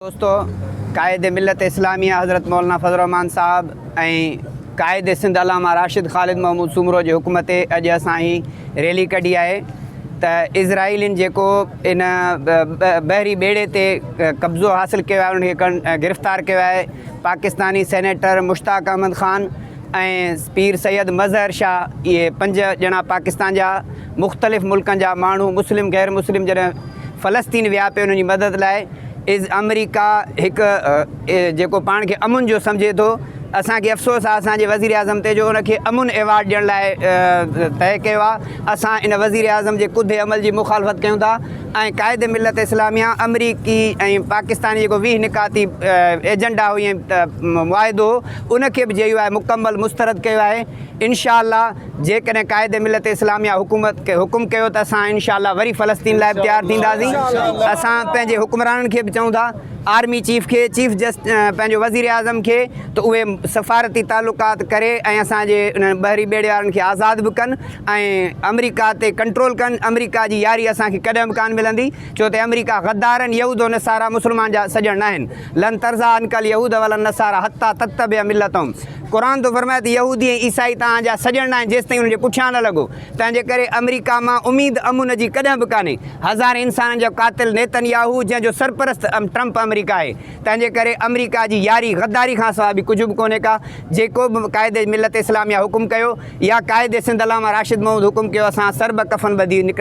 دوستو قائد ملت اسلاميه حضرت مولانا فضل الرحمان صاحب ۽ قائد سنڌ علامه راشد خالد محمود سومرو جي حڪم تي اڄ اسان هي ريلي ڪڍي آهي ته اسرائيلين جيڪو ان بحري ٻيڙي تي قبضو حاصل ڪيو آهي انهن کي گرفتار ڪيو آهي پاڪستاني سينيٽر مشتاق احمد خان ۽ پير سيد مظهر شاهه اهي پنج ڄڻا پاڪستان جا مختلف ملڪن جا ماڻهو مسلم غير مسلم جڏهن فلسطين ويا پئي انهن جي مدد لاء از آمريڪا هڪ جيڪو پاڻ کي امن جو سمجهي ٿو اسان کي افسوس آهي اسان جي وزير اعظم تي جو ان کي امن ايوارڊ ڏيڻ لاء طئي ڪيو آهي اسان ان وزير اعظم جي ڪڌي عمل جي مخالفت ڪيون ٿا ۽ قائد ملت اسلاميه آمريڪي ۽ پاڪستاني جيڪو 20 نڪاتي ايجنڊا هئي ۽ معاهدو هو ان کي به جي يو آء مڪمل مسترد ڪيو آهي انشاء الله جيڪڏهن قائد ملت اسلاميه حڪومت کي حڪم ڪيو ته اسان انشاء الله وري فلسطين لاء به تيار ٿينداسين اسان پنهنجي حڪمرانن کي به چئون ٿا آرمي چيف کي چيف جسٽ پنهنجو وزير اعظم کي ته اهي سفارتي تعلقات ڪري ۽ اسان جي انهن بحري ٻيڙي وارن کي آزاد به ڪن ۽ آمريڪا تي ڪنٽرول ڪن آمريڪا جي ياري اسان کي ڪڏهن به ڪانه ملندي ڇو ته آمريڪا غدارن يهود و نصارا مسلمان جا سڄڻ ناهن لن ترضيٰ عنڪ اليهود ولا النصارا حتيٰ تتبع ملتهم قرآن ٿو فرمائي ته يهودي ۽ عيسائي توهان جا سڄڻ ناهن جيستائين انهن جي پٺيان نه لڳو. تنهن جي ڪري آمريڪا مان اميد امن جي ڪڏهن به ڪانهي. هزارين انسانن جو قاتل نيتن ياهو جنهن جو سرپرست ٽرمپ آمريڪا آهي. تنهن جي ڪري آمريڪا جي ياري غداري کان سواء ٻي ڪجهه به ڪونهي ڪا. جيڪو به قائد ملت اسلاميه حڪم ڪيو يا قائد سنڌ علامه راشد محمود حڪم ڪيو اسان سربڪفن ٻڌي نڪرڻ.